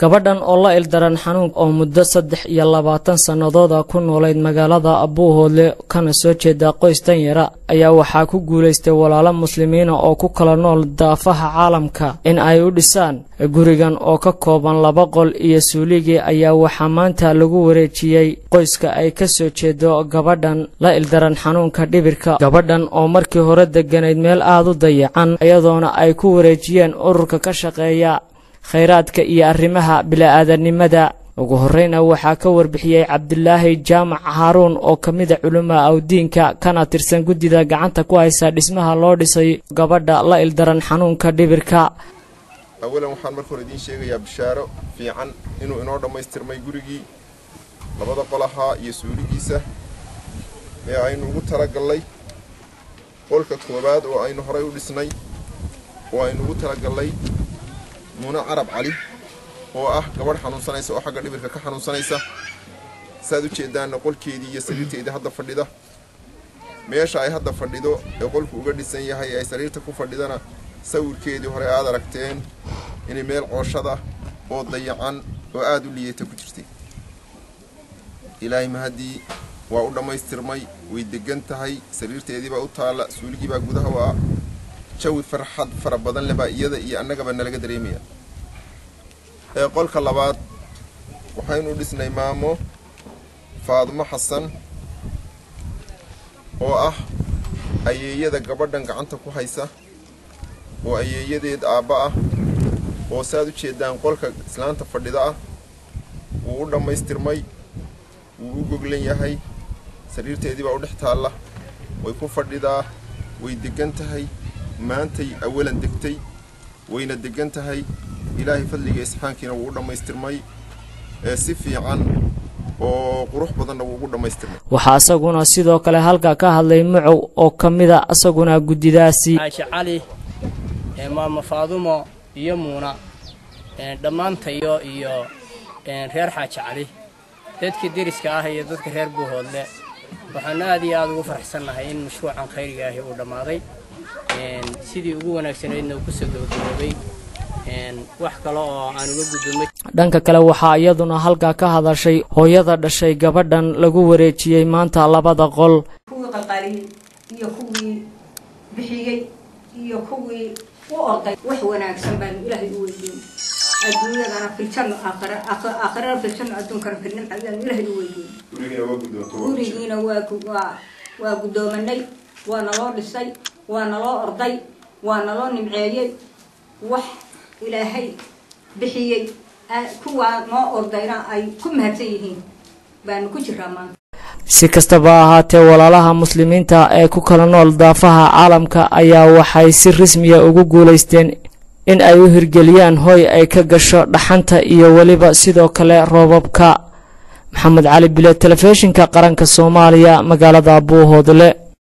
Gabadhan oo la ildaran xanuun oo muddo 23 sannadooda ku noolayd magaalada Buuhoodle kana soo jeeda qoys danyara ayaa waxaa ku guulaystay walaalo muslimiina oo ku kala nool daafaha caalamka in ay u dhisaan gurigan oo ka kooban 2 qol iyo suuligii. Ayaa waxaa maanta lagu wareejiyey qoyska ay ka soo jeedo gabadhan la ildaran xanuunka dhibirka. Gabadhan oo markii hore deganayd meel aad u dayacan, iyadoona ay ku wareejiyeen ururka ka shaqeeya khayraadka iyo arrimaha bila'aadanimada. Ugu horreyna waxaa ka warbixiyey Cabdilaahi Jaamac Haaruun oo ka mid a culamaa awdiinka kana tirsan guddida gacanta ku haysa dhismaha loo dhisay gabadha la ildaran xanuunka dhibirka. Awalan, waxaan marka hore idiin sheegayaa bishaaro fiican inuu inoo dhammaystirmay gurigii labada qol ahaa iyo suuligiisa ee aynu ugu talagallay qolka koowaad oo aynu horay u dhisnay oo aynu ugu talagallay Muune Carab Cali oo ah gabadh xanuunsanaysa oo xagga dhibirka ka xanuunsanaysa. Saad u jeedaanna qolkeedii iyo sariirteedii hadda fadhida, meesha ay hadda fadhido ee qolku uga dhisan yahay ee ay sariirta ku fadhidana sawirkeedii hore aad aragteen inay meel cooshada oo dayacan oo aada u liidata ku jirtay. Ilaahay mahaddii waa u dhammaystirmay, way degan tahay, sariirteediibaa u taalla, suuligiibaa gudaha u ah. Jawi farxad fara badan leh baa iyada iyo annagaba nalaga dareemaya. Ee qolka labaad waxaynu dhisnay maamo Faadumo Xasan oo ah ayeeyada gabadhan gacanta ku haysa oo ayeeyadeed aabba ah oo saad u jeedaan qolka islaanta fadhida ah. Wuu u dhammaystirmay, wuu u goglan yahay, sariirteedii baa u dhex taalla, way ku fadhidaa, way deggan tahay. Maantay awalan degtay, wayna deggan tahay. Ilaahay fadliga isxaankiina wuu u dhammaystirmay ee si fiican oo qurux badanna wuu ugu dhammaystirmay. Waxaa isaguna sidoo kale halka ka hadlay Mucow oo ka mid a isaguna guddidaasi. Xaaji Cali, maama Faadumo iyo Muuna dhammaantayo iyo reer Xaaji Cali, dadkii deriska ah iyo dadka reer Buuhoodle, waxaanu aad iyo aada ugu faraxsannahay in mashruucan khayriga ahi uu dhammaaday, sidii ugu wanaagsanaydna uu kusoo gabagaboobay. Wax kale oo aan uga gudubmay. Dhanka kale waxaa iyaduna halkaa ka hadashay hooyada dhashay gabadhan lagu wareejiyey maanta labada qol. Kuwii qalqaaliyey iyo kuwii bixiyey iyo kuwii u orday wax wanaagsan baanu Ilaahay u weydiin, adduunyadana filjanno, aakhira aakhirana filjanno, adduunkana filnimca ayaanu Ilaahay u weydiin. Gurigiina waa guddoomanay, waa naloo dhisay, waa naloo orday, waa naloo nimceeyey. Wax Ilaahay bixiyey, kuwaa noo ordayna ay ku mahadsan yihiin baanu ku jiraa maanta. Si kastaba ahaatee, walaalaha muslimiinta ee ku kala nool daafaha caalamka ayaa waxay si rasmiya ugu guulaysteen in ay u hirgeliyaan hooy ay ka gasho dhaxanta iyo weliba sidoo kale roobabka. Maxamed Cali Bile, Telefishinka Qaranka Soomaaliya, magaalada Buuhoodle.